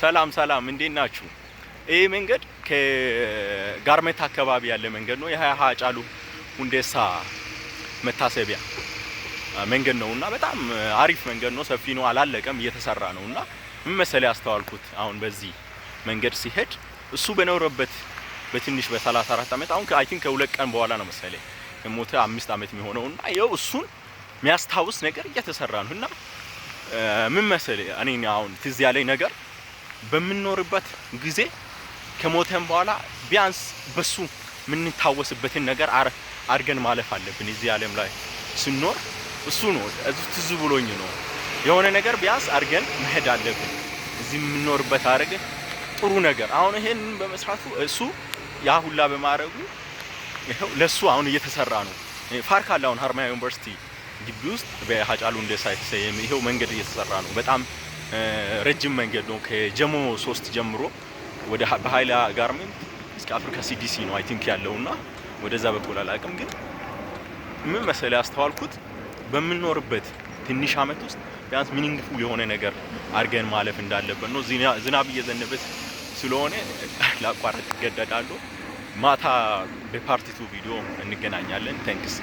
ሰላም ሰላም፣ እንዴት ናችሁ? ይህ መንገድ ከጋርመንት አካባቢ ያለ መንገድ ነው። የሃጫሉ ሁንዴሳ መታሰቢያ መንገድ ነው እና በጣም አሪፍ መንገድ ነው። ሰፊ ነው፣ አላለቀም፣ እየተሰራ ነው። እና ምን መሰለህ ያስተዋልኩት አሁን በዚህ መንገድ ሲሄድ እሱ በኖረበት በትንሽ በ34 ዓመት፣ አሁን I think ከ2 ቀን በኋላ ነው መሰለኝ ከሞተ 5 ዓመት የሚሆነው፣ እና ይኸው እሱን የሚያስታውስ ነገር እየተሰራ ነው። እና ምን መሰለህ እኔ አሁን ትዝ ያለኝ ነገር፣ በምንኖርበት ጊዜ ከሞተን በኋላ ቢያንስ በሱ የምንታወስበትን ነገር አድርገን ማለፍ አለብን። እዚህ ዓለም ላይ ስንኖር እሱ ነው ትዝ ብሎኝ ነው። የሆነ ነገር ቢያንስ አድርገን መሄድ አለብን። እዚህ የምንኖርበት አድርገን ጥሩ ነገር፣ አሁን ይሄንን በመስራቱ፣ እሱ ያ ሁላ በማድረጉ ይኸው ለሱ አሁን እየተሰራ ነው። ፓርክ አለ አሁን ሀርማያ ዩኒቨርሲቲ ግቢ ውስጥ በሀጫሉ ሁንዴሳ የተሰየመ፣ ይኸው መንገድ እየተሰራ ነው። በጣም ረጅም መንገድ ነው። ከጀሞ 3 ጀምሮ ወደ በሀይላ ጋርመንት እስከ አፍሪካ CDC ነው I think ያለውና ወደዛ በኩል አላውቅም፣ ግን ምን መሰለህ ያስተዋልኩት፣ በምንኖርበት ትንሽ አመት ውስጥ ቢያንስ meaningful የሆነ ነገር አድርገን ማለፍ እንዳለብን ነው። ዝናብ እየዘነበ ስለሆነ ላቋርጥ እገደዳለሁ። ማታ በ part 2 ቪዲዮ እንገናኛለን። Thanks.